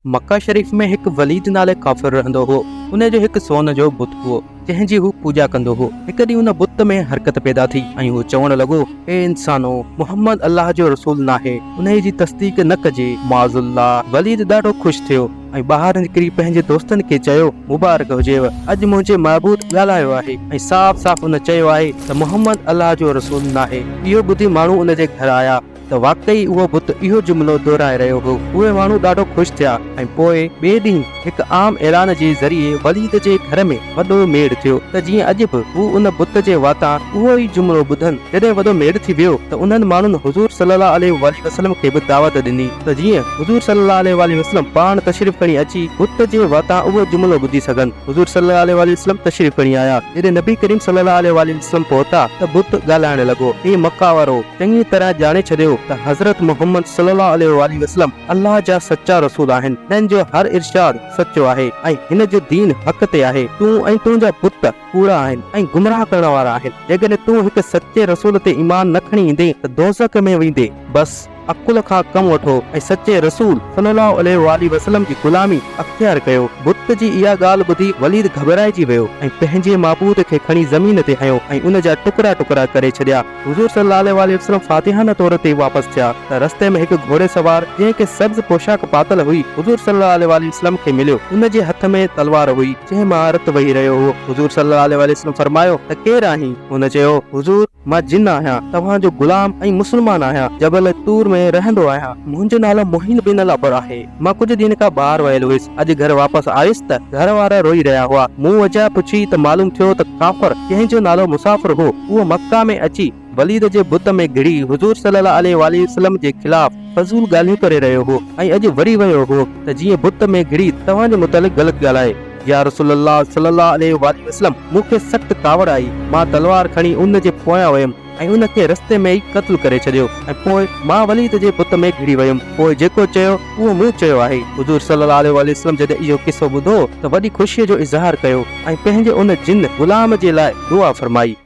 مڪه شريف ۾ هڪ وليد نالي ڪافر رهندو هو. ان جو هڪ سون جو بت هو، جنهن جي هو پوڄا ڪندو هو. هڪ ڏينهن ان بت ۾ حرڪت پيدا ٿي ۽ هو چوڻ لڳو، اي انسانو! محمد الله جو رسول ناهي، انهيء جي تصديق نه ڪجي. معاذ الله! وليد ڏاڍو خوش ٿيو ۽ ٻاهر نڪري پنهنجي دوستن کي چيو، مبارڪ هجيو، اڄ منهنجي معبود ڳالهايو آهي ۽ صاف صاف ان چيو آهي ته محمد الله جو رسول ناهي. اهو ٻڌي ماڻهو ان جي گهر آيا. ته واقعي اهو بت اهو جملو دهرائي رهيو هو. اهي ماڻهو ڏاڍو خوش ٿيا ۽ پوء ٻئي ڏينهن هڪ عام اعلان جي ذريعي وليد جي گهر ۾ وڏو ميڙ ٿيو ته جيئن اڄ به هو ان بت جي واتان اهو ئي جملو ٻڌن. جڏهن وڏو ميڙ ٿي ويو ته انهن ماڻهن حضور صلي الله عليه واٰله وسلم کي به دعوت ڏني ته جيئن حضور صلي الله عليه واٰله وسلم پاڻ تشريف کڻي اچي بت جي واتان اهو جملو ٻڌي سگهن. حضور صلي الله عليه واٰله وسلم تشريف کڻي آيا. جڏهن نبي ڪريم صلي الله عليه واٰله وسلم پهتا ته بت ڳالهائڻ لڳو، اي مڪه وارو! چڱي طرح ڄاڻي ڇڏيو ته حضرت محمد صلي الله عليه واٰله وسلم الله جا سچا رسول آهن، هنن جو هر ارشاد سچو آهي ۽ هن جو دين حق تي آهي. تون ۽ تنهنجا بت ڪوڙا آهن ۽ گمراهه ڪرڻ وارا آهن. جيڪڏهن تون هڪ سچي رسول تي ايمان نه کڻي ايندين ته دوزخ ۾ ويندين. بس! عقل کان ڪم وٺو ۽ سچي رسول صلي الله عليه واٰله وسلم جي غلامي اختيار ڪيو. بت جي اها ڳالهه ٻڌي وليد گهٻرائجي ويو ۽ پنهنجي معبود کي کڻي زمين تي هنيو ۽ ان جا ٽڪرا ٽڪرا ڪري ڇڏيا. حضور صلي الله عليه واٰله وسلم فاتحانه طور تي واپس ٿيا ته رستي ۾ هڪ گهوڙي سوار جنهن کي سبز پوشاڪ پاتل هئي حضور صلي الله عليه واٰله وسلم کي مليو. ان جي هٿ ۾ تلوار هئي جنهن مان رت وهي رهيو هو. حضور صلي الله عليه واٰله وسلم فرمايو ته ڪير آهين؟ هن چيو، حضور! مان جن آهيان، توهان جو غلام ۽ مسلمان آهيان، جبل طور ۾ رهندو آهيان، منهنجو نالو معين بن الابر آهي، مان ڪجهه ڏينهن کان ٻاهر ويل هيس، اڄ گهر واپس آيس ته گهر وارا روئي رهيا هئا، مون وجهه پڇي ته معلوم ٿيو ته ڪافر جنهن جو نالو مسافر هو، اهو مڪه ۾ اچي وليد جي بت ۾ گهڙي حضور صلي الله عليه واٰله وسلم جي خلاف فضول ڳالهيون ڪري رهيو هو ۽ اڄ وري ويو هو ته جيئن بت ۾ گهڙي توهان جي متعلق غلط ڳالهائي. يا رسول الله صلي الله عليه واٰله وسلم مون کي سخت ڪاوڙ آئي، مان تلوار کڻي ان جي پويان ويم ۽ ان کي رستي ۾ ئي قتل ڪري ڇڏيو ۽ پوء مان وليد جي بت ۾ گهڙي ويم، پوء جيڪو چيو اهو مون چيو آهي. حضور صلي الله عليه واٰله وسلم جڏهن اهو قصو ٻڌو ته وڏي خوشيء جو اظهار ڪيو ۽ پنهنجي ان جن غلام جي لاء دعا فرمائي.